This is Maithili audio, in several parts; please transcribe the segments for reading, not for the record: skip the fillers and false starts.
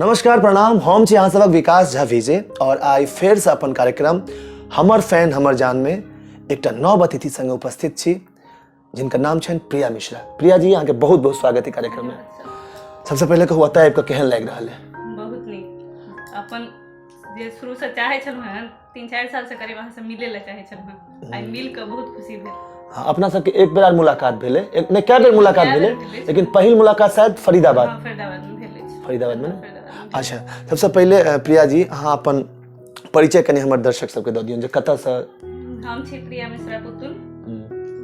नमस्कार, प्रणाम। हम छी अहाँ सबक विकास झा विजय और आइ फेरसँ अपन कार्यक्रम हमर फैन हमर जानमे एकटा नव अतिथि संगे उपस्थित छी, जिनकर नाम छनि प्रिया मिश्रा। प्रिया जी, अहाँके बहुत बहुत स्वागत है कार्यक्रममे। सबसँ पहिले कहू, एतऽ आबि कऽ केहन लागि रहल है? बहुत नीक। अपन जे शुरूसँ चाहै छलहुँ हेँ, 3-4 सालसँ करीब अहाँसँ मिलै लए चाहै छलहुँ हेँ, आइ मिल कऽ बहुत खुशी भेल। हाँ, अपना सबके एक बेर आर मुलाकात भेलै, एक नहि, कए बेर मुलाकात कए बेर भेलै, भेलै। लेकिन पहिल मुलाकात शायद फरीदाबाद। हँ, फरीदाबादमे भेल अछि। फरीदाबादमे ने? फरीदाबादमे। अच्छा, सबसँ पहिले प्रिया जी, अहाँ अपन परिचय कनि हमर दर्शक सबके दऽ दियौ जे कतऽसँ। हम छी प्रिया मिश्रा पुतुल।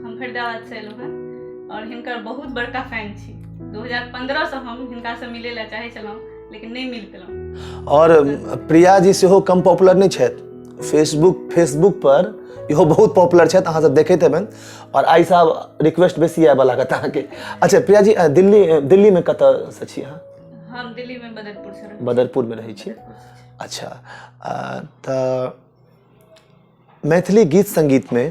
हम फरीदाबादसँ एलहुँ हेँ आओर हिनकर बहुत बड़का फैन छी। 2015सँ हम हिनकासँ मिलै लए चाहै छलहुँ, लेकिन नहि मिल पेलहुँ। और प्रिया जी सेहो कम पॉपुलर नहि छथि। फेसबुक पर इहो बहुत पॉपुलर छथि, अहाँ सब देखैत हेबनि। और आइ साहब रिक्वेस्ट बेसी आबऽ लागत अहाँके। अच्छा प्रिया जी, दिल्लीमे कतऽसँ छी अहाँ? हम दिल्लीमे बदरपुरसँ रहै छी। बदरपुरमे रहै छी। अच्छा, तऽ मैथिली गीत संगीतमे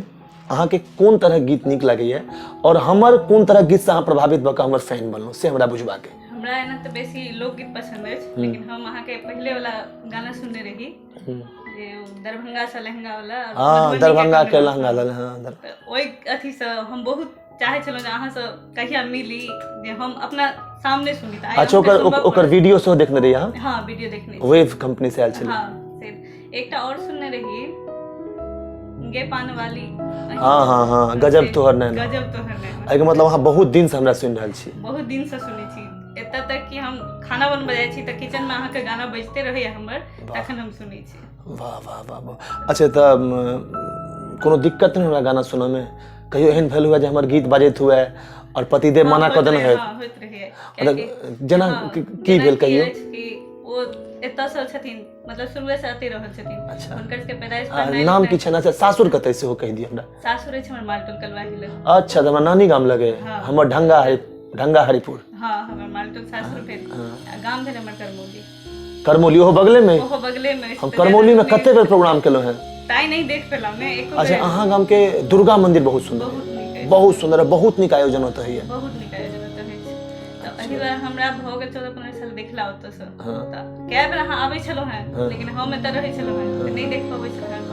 अहाँके कोन तरहक गीत नीक लगैए और हमर कोन तरहक गीतसँ अहाँ प्रभावित भऽ कऽ हमर फैन बनलहुँ, से हमरा बुझबाक अइ। हमरा एना तऽ बेसी लोकगीत पसन्द अछि, लेकिन हम अहाँके पहिले वाला गाना सुनने रही जे ओ दरभंगा से लहंगा वाला और मधुबनी के दरभंगा के कंगना। लहंगा वाला, हाँ। तऽ ओहि अथीसँ हम बहुत चाहै छलहुँ जे अहाँसँ कहिया मिली जे हम अपना सामने सुनी। तऽ आइ अच्छा, अहाँके ओकर सुनबऽ ओकर पड़ल। वीडियो सेहो देखने रही अहाँ? हँ, वीडियो देखने छी। वेव कंपनी से आयल छलै। हँ, से एकटा और सुनने रही, गे पान वाली। हाँ हाँ हाँ गजब तोहर नैना। गजब तोहर नैना। एहिके मतलब अहाँ बहुत दिन से हमरा सुनि रहल छी। बहुत दिन से सुनै छी। एतऽ तक कि हम खाना बनबै जाइ छी तऽ किचन मे अहाँके गाना बजिते रहैया हमर, तखन हम सुनै छी। वाह वाह वाह वाह! अच्छा, तऽ कोनो दिक्कत नहि हमरा गाना सुनऽमे? कहियो एहन भेल हुए जे हमर गीत बाजैत हुए और पतिदेव मना कऽ होइत देने रहैया, होय? हँ, होइत रहैया। मतलब कियाकि जेना हँ, की जेना भेल कहियो? अछि कि ओ एतऽसँ छथिन, मतलब शुरुए से एतै रहल छथिन। हुनकर सबके पैदाइश, पढ़नाइ नाम लिखनाइ। की छनि? अच्छा, सासुर कतऽ सेहो कहि दियौ हमरा। सासुर अछि हमर मालटोल कलवाही लग। अच्छा, तऽ हमरा नानी गाम लगे। हाँ। हमर ढंगा हरि, ढंगा हरिपुर। हँ, हमर मालटोल सासुर भेल आ गाम भेल हमर करमौली। करमौली ओहो बगले में? ओहो बगले में अछि, हम तऽ करमौली में ज्यादा कते बेर प्रोग्राम केलहुँ हेँ। ताहि नहि देख पेलहुँ ने एको अच्छा बेर। अहाँ गाम के दुर्गा मंदिर बहुत सुंदर बहुत नीक अछि। बहुत सुंदर है, बहुत नीक आयोजन होता है। बहुत नीक आयोजन ओतऽ होइ छै। तऽ एहि बार हमरा भऽ गेल 14-15 साल देखला ओतऽसँ। तऽ कए बेर अहाँ आबै छलहुँ हेँ, लेकिन हम एतऽ रहै छलहुँ हेँ तऽ नहि देख पबै छलहुँ हेँ।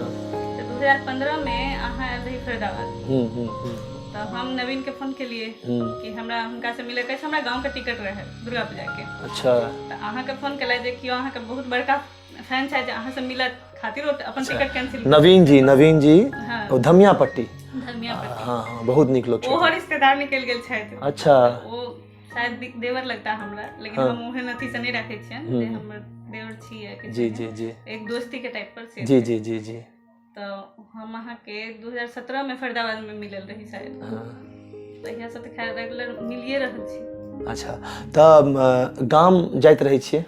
तऽ 2015मे अहाँ आयल रही फरीदाबाद, हम्म हम्म हम्म तऽ हम नवीन के फोन केलिए कि हमरा हुनकासँ मिलैके अछि, हमरा गाँवके टिकट रहै दुर्गा पूजाके। तऽ अहाँके फोन केलथि जे केओ अहाँके बहुत बड़का फैन छथि जे अहाँसँ मिलत खातिर ओ अपन टिकट कैंसिल। नवीन जी, नवीन जी। हाँ। ओ धमिया पट्टी। धर्मिया पट्टी। हाँ हाँ, बहुत नीक लोग ओहो छथिन। रिश्तेदार निकलि गेल छथि। ओ शायद देवर लगता हमरा, लेकिन हम ओहन अथी से नहि रखै छियनि जे हमर देवर छी या किछु। जी जी जी एक दोस्ती के टाइप पर से। जी जी जी जी तऽ हम अहाँके 2017 मे फरीदाबाद मे मिलल रही शायद। तहिया से तऽ खैर रेगुलर मिलिए रहल छी। अच्छा, तऽ गाम जाइत रहै छियै?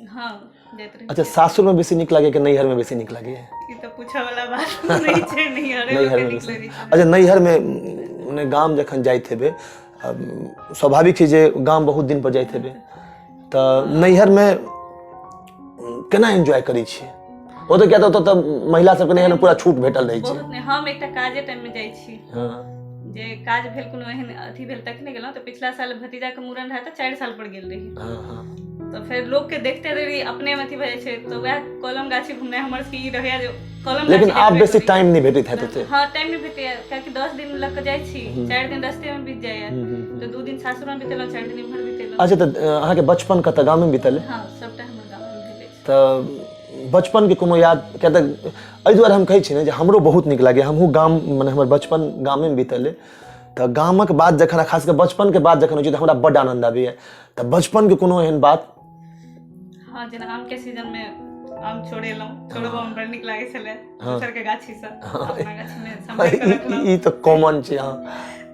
हँ, जाइत रहै। अच्छा, सासुरमे बेसी नीक लागैए कि नैहरमे बेसी नीक लागैए? ई तऽ पूछऽ वाला बात नहि छै। नैहरे नैहरमे नीक बेसी लगै छै। अच्छा, नैहरमे मने गाम जखन जाइत हेबै, स्वाभाविक छै जे गाम बहुत दिन पर जाइत हेबै, तऽ नैहरमे केना एन्जॉय करै छियै ओ? तऽ किया तऽ ओतऽ तऽ महिला सबके नैहरमे पूरा छूट भेटल रहै छै। बहुत नहि। हम एकटा काजे टाइममे जाइ छी। जे काज भेल, कोनो एहन अथी भेल, तखने गेलहुँ। तऽ पिछला साल भतीजाके मूड़न रहै तऽ 4 साल पर गेल रही। हँ हँ तऽ फेर लोकके देखते देरी अपने अथी भऽ जाइ छै, तऽ वएह कलम गाछी घुमनाइ हमर सबके ई रहैया जे कलम लेकिन गाछी आब देखबे बेसी करी। टाइम नहि भेटैत हैत ओते। हँ, टाइम नहि भेटैया, कियाकि 10 दिन लऽ कऽ जाइ छी, 4 दिन रस्तेमे बीत जाइया। तऽ 2 दिन सासुरमे बितेलहुँ, 4 दिन इम्हर बितेलहुँ। अच्छा, तऽ अहाँके बचपन कतऽ, गामेमे बीतल? हँ, सबटा हमर गाममे भेल अछि। तऽ बचपनके कोनो याद? किया तऽ एहि दुआरे हम कहै छी ने जे हमरो बहुत नीक लागैए, हमहूँ गाम, मने हमर बचपन गामेमे बीतल अइ। तऽ गामक बात जखन, खास कऽ बचपनके बात जखन होइ छै, तऽ हमरा बड्ड आनन्द आबैए। तऽ बचपनके कोनो एहन बात? हँ, जेना आमके सीजनमे आम छोड़ेलहुँ, छोड़बऽमे बड़ नीक लागै छलै। दोसरके गाछीसँ अपना गाछीमे सम्हारि कऽ रखलहुँ। ई तऽ कॉमन छै, हँ।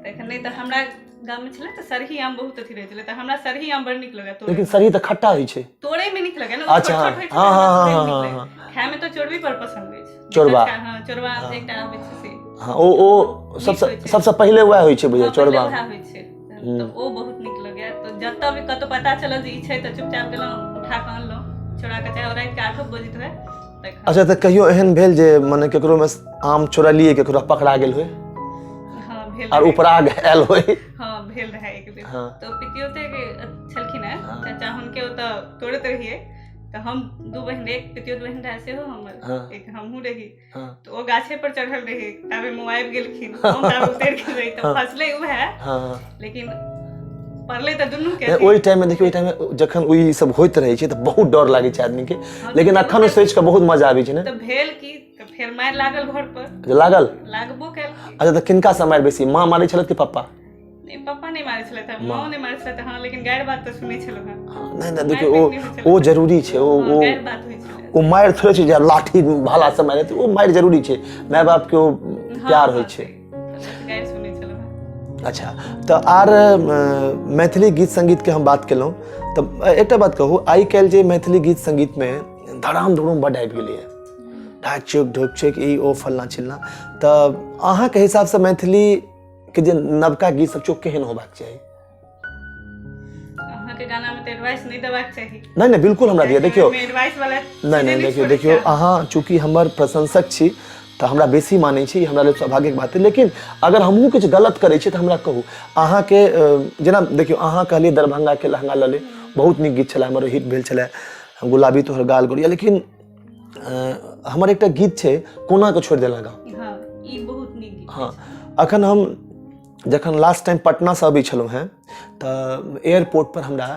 तखन नहि तऽ हमरा गाममे छलै तऽ सरही आम बहुत अथी रहै छलै, तऽ हमरा सरही आम बड़ नीक लगै तोड़ै। लेकिन सरही तऽ खट्टा होइ छै। तोड़ैमे नीक लगै ने। छोट छोट होइ छै। हँ, तऽ हँ, हमरा हँ, तोड़ैमे नीक हँ, लगै। खायमे तऽ चोरबी पर पसन्द अछि। चोरबा। हँ, चोरबा आम जे एकटा आबै छै से। हँ, ओ नीक सबसँ होइ छै। सबसँ पहिले वएह होइ छै बुझाइ। हँ, पहिले चोरबा। उएह होइ छै, तऽ ओ बहुत नीक लगैया। तऽ जतऽ भी कतौ पता चलल जे ई छै, तऽ चुपचाप गेलहुँ, उठा कऽ अनलहुँ चोरा कऽ, चाहे ओ रातिके 8 बजैत हुए तखन। अच्छा, तऽ कहियो एहन भेल जे मने केकरो मे आम चोरलियै, केकरो पकड़ा गेल होय? हँ, भेल आर रहै। उपरा आयल होय? हँ, भेल रहै एक बेर। हाँ। तऽ पितियोते के छलखिन हेँ चाचा, हुनके ओतऽ तोड़ैत रहियै। तऽ हम दू बहिन, एक पितियोत बहिन रहै सेहो हमर, हाँ। एक हमहूँ रही। हाँ। तऽ ओ गाछे पर चढ़ल रही, ताबे मे आबि गेलखिन, हम ताबे उतरि गेल रही, तऽ फसलै उएह। लेकिन पड़लै तऽ दुनू के। नहि, ओहि टाइममे देखियौ, ओहि टाइममे जखन ओहि सब होइत रहै छै तऽ बहुत डर लागै छै आदमीके, लेकिन अखन ओ सोचि कऽ बहुत मजा आबै छै ने। तऽ भेल की, तऽ फेर मारि लागल घर पर। जे लागल? लागबो कयल की। अच्छा, तऽ किनका से मारि बेसी, माँ मारै छलथि कि पप्पा? नहि, पप्पा नहि मारै छलथि, माँ नहि मारै छलथि। हँ, लेकिन गारि बात तऽ सुनै छलहुँ हेँ। हँ, नहि नहि, देखियौ, ओ जरूरी छै, ओ हँ, ओ गारि बात होइ छलै। ओ मारि थोड़े छै जे लाठी भाला से मारै, ओ मारि जरूरी छै, माय बाप के ओ प्यार होइ छै। से, गारि सुनै छलहुँ हेँ। अच्छा, तऽ आर मैथिली गीत संगीतके हम बात केलहुँ तऽ एकटा बात कहू, आइ काल्हि जे मैथिली गीत संगीतमे धड़ाम धुड़ुम बड्ड आबि गेलैए, ढाक चुक ढुक चुक ई ओ फलना चिलना, तऽ अहाँके हिसाबसँ मैथिली के जे नवका गीत सब छै ओ केहन होबाक चाही? अहाँके गाना में तऽ एडवाइस नहि देबाक चाही। नहि नहि, बिल्कुल हमरा दिअ, देखियौ। एडवाइस वाला नहि नहि, देखियौ देखियौ, अहाँ चूँकि हमर प्रशंसक छी तऽ हमरा बेसी मानै छी, हमरा लेल सौभाग्यक बात है, लेकिन अगर हमहूँ किछु गलत करै छी तऽ हमरा कहू। अहाँके जेना देखियौ, अहाँ कहलियै दरभंगाके लहंगा लऽ ले, बहुत नीक गीत छलै हमर, हिट भेल छलै, गुलाबी तोहर गाल गोरिया, लेकिन हमर एकटा गीत छै कोना के छोड़ि देला गाँव। हँ, ई बहुत नीक गीत। हँ, अखन हम जखन लास्ट टाइम पटनासँ अबै छलहुँ हेँ तऽ एयरपोर्ट पर हमरा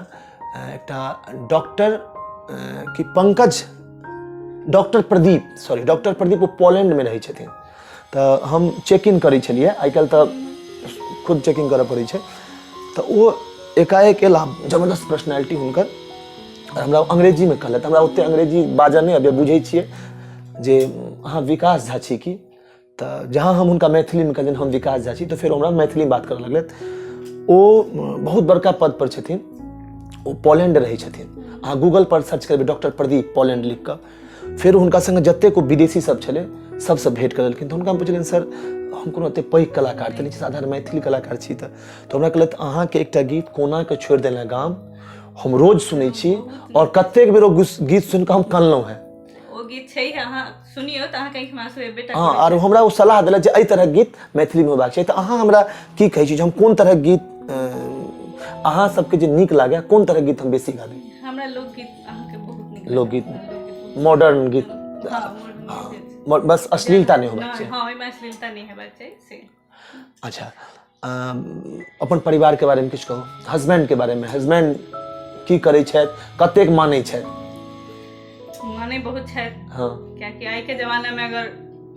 एकटा डॉक्टर की Pankaj, doctor Pradeep, sorry, doctor Pradeep, ओ पोलैंडमे रहै छथिन, तऽ हम चेक इन करै छलियै, आइ काल्हि तऽ खुद चेक इन करऽ पड़ै छै, तऽ ओ एकाएक एला, जबरदस्त पर्सनैलिटी हुनकर, आओर हमरा अंग्रेजीमे कहलथि, हमरा ओतेक अंग्रेजी बाजऽ नहि अबैए, बुझै छियै जे अहाँ विकास झा छी की? तऽ जहाँ हम हुनका मैथिलीमे कहलियनि हम विकास झा छी, तऽ फेर हमरा मैथिलीमे बात करऽ लगलथि। ओ बहुत बड़का पद पर छथिन, ओ पोलैंड रहै छथिन, अहाँ गूगल पर सर्च करबै डॉक्टर प्रदीप पोलैंड लिख कऽ। फेर हुनका सङ्गे जतेक ओ विदेशी सब छलै सबसँ भेँट करेलखिन, तऽ हुनका हम पुछलियनि, सर, हम कोनो ओतेक पैघ कलाकार तऽ नहि छी, साधारण मैथिली कलाकार छी, तऽ हमरा कहलथि अहाँके एकटा गीत कोना के छोड़ि देलहुँ गाम हम रोज सुनै छी आओर कतेक बेर ओ गीत सुनि कऽ हम कनलहुँ हेँ। ओ गीत छै, अहाँ सुनियौ तऽ अहाँके आँखिमे आंसू एबे टा हँ, करत। आर हमरा ओ सलाह देलक जे एहि तरहक गीत मैथिलीमे होबाक चाही, तऽ अहाँ हमरा की कहै छी जे हम कोन तरहक गीत अहाँ सबके जे नीक लागए, कोन तरहक गीत हम बेसी गाबी? हमरा लोकगीत अहाँके बहुत नीक लोकगीत, लागैए। लोकगीत, मॉडर्न गीत? हँ, मॉडर्न गीत। बस अश्लीलता नहि होबाक चाही। हँ, ओहिमे अश्लीलता नहि हेबाक चाही से। अच्छा, अपन परिवारके बारेमे किछु कहू, हस्बैंडके बारेमे, हस्बैंड की करै छथि, कतेक मानै छथि? मानै बहुत छथि। कियाकि आइ के जमाना में अगर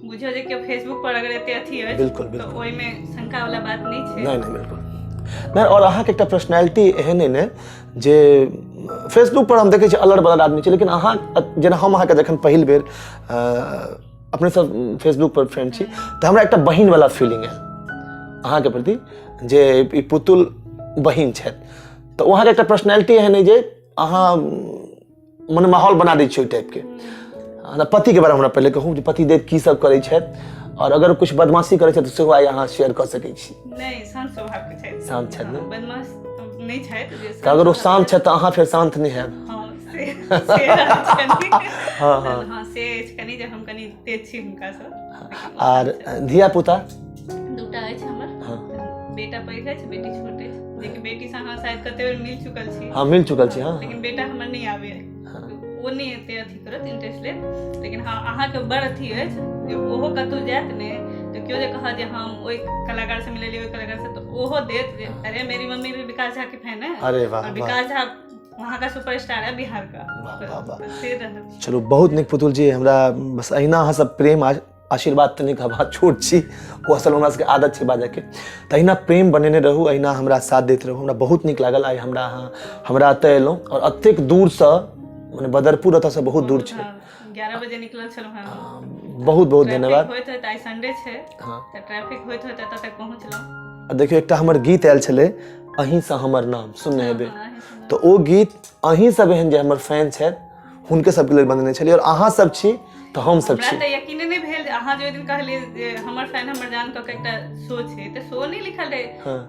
बुझियौ जे केओ फेसबुक पर अगर एते अथी अछि, बिल्कुल तऽ ओहिमे शंका वाला बात नहि छै। नहि नहि, बिल्कुल नहि। आओर अहाँके एकटा पर्सनैलिटी एहन अइ ने जे फेसबुक पर हम देखै छियै अलर बलर आदमी छै, लेकिन अहाँ जेना हम अहाँके जखन पहिल बेर अपने सब फेसबुक पर फ्रेंड छी तऽ हमरा एकटा बहिन वाला फीलिंग आयल अहाँके प्रति जे ई पुतुल बहिन छथि, तऽ अहाँके एकटा पर्सनैलिटी एहन अइ जे अहाँ मने माहौल बना दै छियै ओहि टाइपके। हमरा पतिके बारेमे हमरा पहिले कहू जे पतिदेव की सब करै छथि, आओर अगर किछु बदमाशी करै छथि तऽ सेहो आइ अहाँ शेयर कऽ सकै छी। नहि, शांत स्वभाव के छथि। शांत छथि ने? हँ, बदमाश तऽ नहि छथि जे तऽ अगर ओ शांत छथि तऽ अहाँ फेर शांत नहि हैब। हँ, से से रहै छनि। हँ हँ हँ, से अछि कनि जे हम कनि तेज छी हुनकासँ। आर धिया पुता? दूटा अछि हमर। बेटा पैघ अछि, बेटी छोट अछि, जेकि बेटीसँ अहाँ शायद कते बेर मिल चुकल छी। हँ, मिल चुकल छी, हँ। लेकिन बेटा हमर नहि आबैए, ओ नहि एते अथी करत, इंटरेस्ट लेत, लेकिन हँ, अहाँके बड़ अथी अछि जे ओहो कतहु जायत ने तऽ केओ जे कहत जे हम ओहि कलाकारसँ मिललियै, ओहि कलाकारसँ, तऽ ओहो देत जे अरे, मेरी मम्मी भी विकास झा के फैन है। अरे वाह और वाह विकास झा वहाँ का सुपरस्टार है बिहार का। वाह, वाह, वाह। तऽ से रहल। चलू, बहुत नीक पुतुल जी, हमरा बस अहिना अहाँ सब प्रेम आशीर्वाद तऽ नहि कहब, अहाँ छोट छी, ओ असल हमरा सबके आदत छै बाजऽके, तऽ अहिना प्रेम बनेने रहू, अहिना हमरा साथ दैत रहू। हमरा बहुत नीक लागल आइ हमरा अहाँ हमरा एतऽ एलहुँ आओर एतेक दूरसँ, मने बदरपुर एतऽसँ बहुत दूर छै। 11 बजे निकलल छलहुँ हेँ। बहुत बहुत धन्यवाद। होइत होइत, आइ संडे छै, तऽ ट्रैफिक होइत होइत एतऽ तक पहुँचलहुँ। आ देखियौ, एकटा हमर गीत आयल छलै अहीँसँ हमर नाम, सुनने हेबै, तऽ ओ गीत अहीं सब एहन जे हमर फैन छथि हुनके सबके लेल बनेने छलियै, आओर अहाँ सब छी तऽ हम सब हमरा छी। तऽ यकीने नहि भेल जे अहाँ जे ओहि दिन कहलियै जे हमर फैन हमर जान कऽ के एकटा शो छै, तऽ शो नहि लिखल रहै,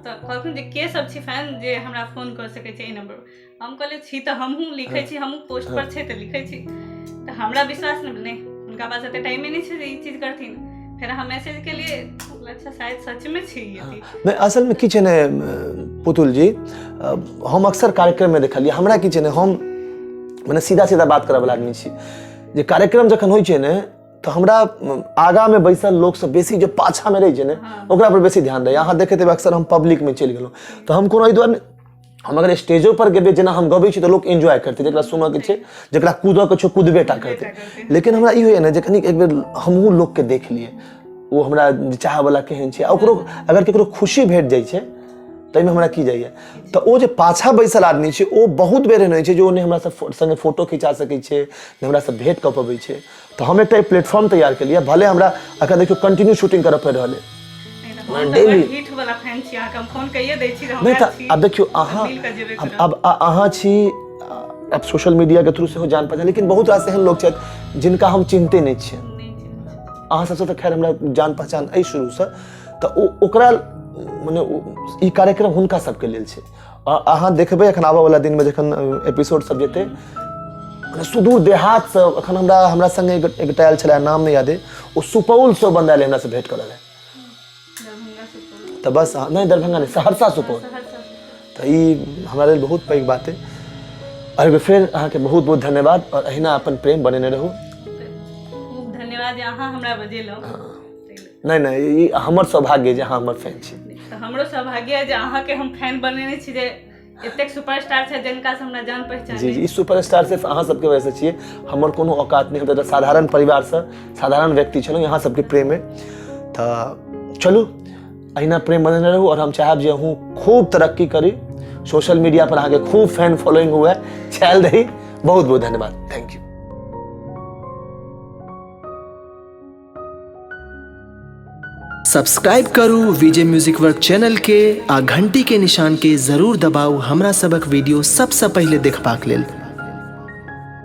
तऽ कहलखिन जे के सब छी फैन जे हमरा फोन कऽ सकै छै एहि नंबर पर। हम कहलियै छी तऽ हमहूँ लिखै छी, हमहूँ पोस्ट पर छै तऽ लिखै छी, तऽ हमरा विश्वास नहि भेल, नहि, हुनका पास एते टाइमे नहि छै जे ई चीज करथिन। फेर अहाँ मैसेज केलियै, अच्छा, शायद सचमे छी ई अथी। नहि, असलमे की छै ने पुतुल जी, हम अक्सर कार्यक्रममे देखलियै, हमरा की छै ने, हम मने सीधा सीधा बात करऽवला आदमी छी जे कार्यक्रम जखन होइ छै ने तऽ हमरा आगाँमे बैसल लोकसँ बेसी जे पाछाँमे रहै छै ने ओकरा पर बेसी ध्यान रहैए। अहाँ देखैत हेबै अक्सर हम पब्लिकमे चलि गेलहुँ तऽ हम कोनो एहि दुआरे हम अगर स्टेजो पर गेबै जेना हम गबै छी तऽ लोक एन्जॉय करतै, जकरा सुनऽके छै, जकरा कूदऽके छै कूदबे टा करतै। लेकिन हमरा ई होइए ने जे कनिक एक बेर हमहूँ लोकके देख लियै, ओ हमरा चाहऽवला केहन छै, आ ओकरो अगर ककरो खुशी भेट जाइ छै ताहिमे हमरा की जाइए। तऽ ओ जे पाछाँ बैसल आदमी छै ओ बहुत बेर एहन होइ छै जे ओ नहि हमरा सब सङ्गे फोटो खिचा सकै छै, नहि हमरासँ भेँट कऽ पबै छै। तऽ हम एकटा प्लेटफॉर्म तैयार केलियै, भले हमरा अखन देखियौ कंटिन्यू शूटिंग करऽ पड़ि रहल अइ नहि तऽ आब देखियौ अहाँ आब अहाँ छी आब सोशल मीडियाके थ्रू सेहो जान पहचान, लेकिन बहुत रास एहन लोक छथि जिनका हम चिन्हते नहि छियनि। अहाँ सबसँ तऽ खैर हमरा जान पहचान अइ शुरूसँ, तऽ ओ ओकरा मने ई कार्यक्रम हुनका सबके लेल छै। अहाँ देखबै एखन आबऽवला दिनमे जखन एपिसोड सब जेतै, मने सुदूर देहातसँ एखन हमरा हमरा सङ्गे एकटा आयल छलै, नाम नहि याद अइ, ओ सुपौलसँ बन्दा एलै हमरासँ भेँट करऽ लए। तऽ बस नहि दरभंगा नहि, सहरसा सुपौल। तऽ ई हमरा लेल बहुत पैघ बात अइ। आओर एक फेर अहाँके बहुत बहुत धन्यवाद, आओर अहिना अपन प्रेम बनेने रहू। खूब धन्यवाद जे अहाँ हमरा बजेलहुँ। नहि नहि, ई हमर सौभाग्य जे अहाँ हमर फैन छी। तऽ हमरो सौभाग्य जे अहाँके हम फैन बनेने छी, जे एतेक सुपरस्टार छै जिनका से हमरा जान पहचान। जी जी, ई सुपरस्टार सिर्फ अहाँ सबके वजह से छियै, हमर कोनो औकात नहि। हम तऽ साधारण परिवारसँ साधारण व्यक्ति छलहुँ, अहाँ सबके प्रेम अइ। तऽ चलू अहिना प्रेम बनेने रहू, आओर हम चाहब जे अहूँ खूब तरक्की करी, सोशल मीडिया पर अहाँके खूब फैन फॉलोइंग हुए, छायल रही। बहुत बहुत धन्यवाद, thank you. Subscribe करू विजय म्यूजिक वर्क चैनल के आ घंटी के निशान के जरूर दबाउ हमरा सबक वीडियो सबसँ पहिले देखबाक लेल।